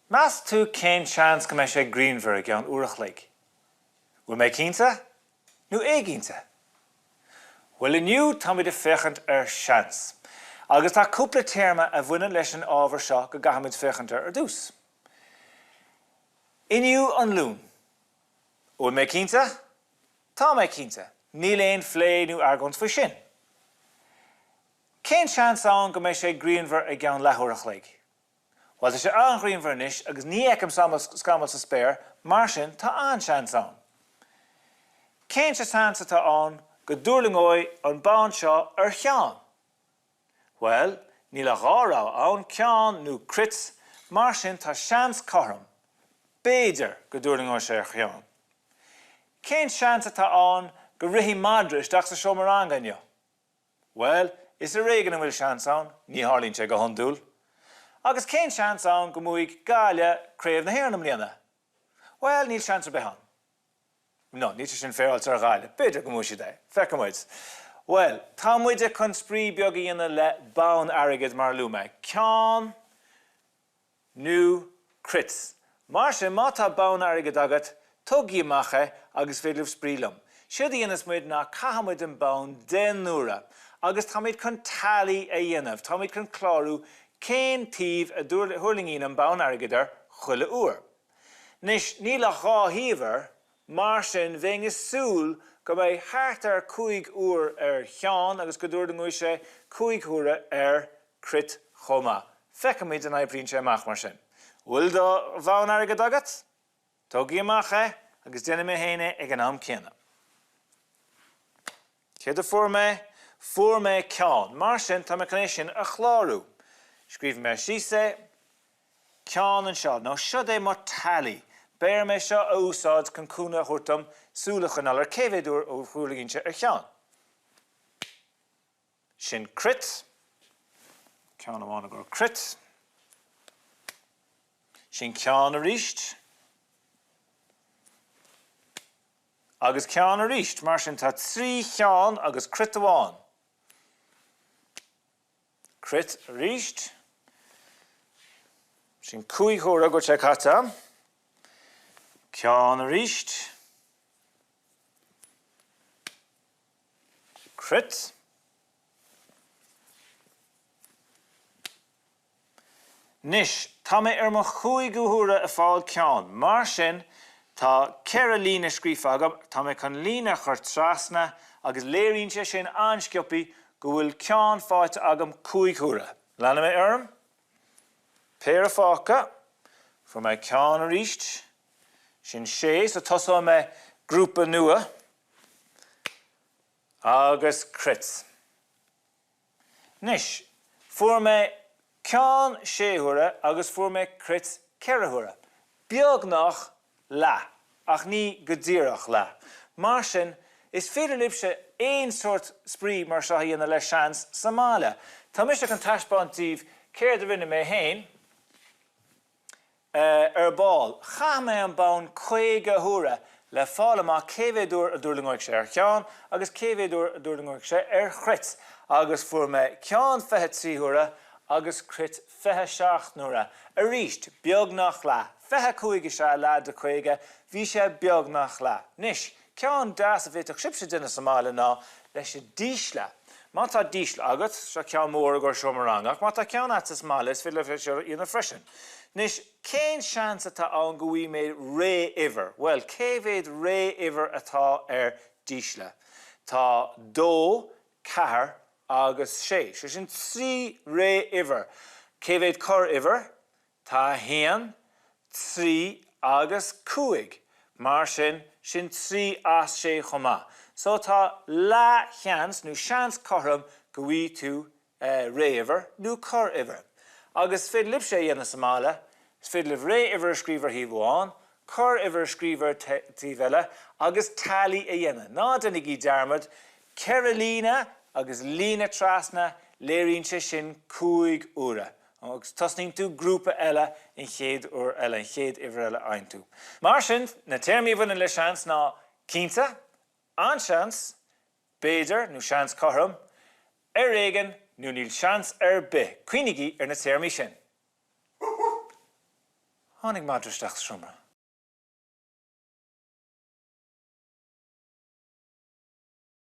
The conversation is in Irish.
Meas tú cén seans go mbeidh sé grianmhar i gceann uair a chloig? Bhfuil mé cinnte? Nó éiginnte? Bhuel inniu táimid ag féachaint ar seans. Agus tá cúpla téarma a bhaineann leis an ábhar seo go gcaithfimid féachaint air ar dtús. Inniu an Luan. Bhfuil mé cinnte? Tá mé cinnte. Níl aon phlé nó argóint faoi sin. Cén seans ann go mbeidh sé grianmhar i gceann leathuair a chloig? Bhuel, tá sé an-ghrianmhar anois agus ní fheicim scamall sa spéir, mar sin tá an-seans ann. Cén seans atá ann go dtuirlingeoidh an bonn seo ar Sheán? Bhuel, níl ach dhá rogha ann, ceann nó cruit, mar sin tá seans cothrom, b'fhéidir, go dtuirlingeoidh sé ar Sheán. Cén seans atá ann go rithfidh madra isteach sa seomra ranga inniu? Bhuel, is ar éigean a bhfuil seans ann, ní tharlaíonn sé go hiondúil. Agus cén seans ann go mbuafaidh Gaillimh Craobh na hÉireann i mbliana? Bhuel, níl seans ar bith ann. No, níl sé sin féaráilte ar Ghaillimh. B'fhéidir go mbuafaidh siad é. Feicfidh muid. Bhuel, tá muide chun spraoi beag a dhéanamh le bonn airgid mar a luaigh mé. Ceann. nó cruit. Mar sin, má tá bonn airgid agat, tógaigí amach é agus is féidir libh spraoi liom. Séard a dhéanfas muid ná caithfidh muid an bonn 10 n-uaire agus táimid chun tally a dhéanamh, táimid chun clárú cén taobh a dtuirlingíonn an bonn airgid air chuile uair. Anois, níl ach dhá thaobh air, mar sin bheinn ag súil go mbeidh thart ar 5 uair ar cheann agus go dtuirlingeoidh sé 5 huaire ar cruit chomh maith. Feicfimid an oibríonn sé amach mar sin. Bhfuil do bhonn airgid agat? Tógaigí amach é agus déanfaidh mé féin é ag an am céanna. Céard a fuair mé? Fuair mé ceann. Mar sin, tá mé chun é sin a chlárú. Scríobhfaidh mé síos é. Ceann anseo. Nó siod é mo tally. Beidh orm é seo a úsáid chun cúnamh a thabhairt dom súil a choinneáil ar cé mhéad uair a thuirlingíonn sé ar cheann. Sin cruit. Ceann amháin i gcomhair cruit. Sin ceann arís. Agus ceann arís. Mar sin tá 3 cheann agus cruit amháin. Cruit arís. Sin 5 huaire go bhfuil sé caite agam. Ceann arís. Cruit. Anois, tá mé ar mo chúigiú huaire ag fáil ceann, mar sin tá 4 líne scríofa agam, tá mé chun líne a chur trasna agus léiríonn sé sin an-sciobthaí go bhfuil ceann faighte agam 5 huaire. Leanfaidh mé orm. Péire fágtha. Fuair mé ceann arís. Sin sé, so tosóidh mé grúpa nua. Agus cruit. Anois, fuair mé ceann sé huaire agus fuair mé cruit ceithre huaire. Beagnach leath, ach ní go díreach leath. Mar sin, is féidir libhse aon sórt spraoi mar seo a dhéanamh le seans sa mbaile. Tá mise chun taispeáint daoibh céard a rinne mé féin. Ar ball, chaith mé an bonn 50 huaire le fáil amach cé mhéad uair a dtuirlingeoidh sé ar cheann agus cé mhéad uair a dtuirlingeoidh sé ar chruit agus fuair mé ceann 23 huaire agus cruit 27 n-uaire. Arís, beagnach leath. 25 is ea leath de 50, bhí sé beagnach leath. Anois, Ceann deas a bhféadfadh sibhse déanamh sa mbaile ná leis an dísle. Má tá dísle agat, seo ceann mór i gcomhair seomra ranga, ach má tá ceann agat sa mbaile is féidir leat é seo a dhéanamh freisin. Anois, cén seans atá ann go bhfaighidh mé ré-uimhir? Bhuel, cé mhéad ré-uimhir atá ar dísle? Tá dó, ceathair agus sé. Sé sin 3 ré-uimhir. Cé mhéad corr-uimhir? Tá 1, 3 agus 5. Mar sin, sin 3 as 6 chomh maith. So tá leathsheans, nó seans cothrom, go bhfaighidh tú ré-uimhir nó corr-uimhir. Agus is féidir libhse é a dhéanamh sa mbaile. Is féidir libh ré-uimhir a scríobh ar thaobh amháin, corr-uimhir a scríobh ar taobh eile, agus tally a dhéanamh. Ná déanaigí dearmad, ceithre líne agus líne trasna, léiríonn sé sin 5 huaire. Agus tosnaíonn tú grúpa eile an chéad uair eile, an chéad uimhir eile a fhaigheann tú. Mar sin, na téarmaí a bhaineann le seans ná cinnte, an-seans, b'fhéidir, nó seans cothrom, ar éigean, nó níl seans ar bith. Cuimhnígí ar na téarmaí sin. Tháinig madra isteach sa seomra.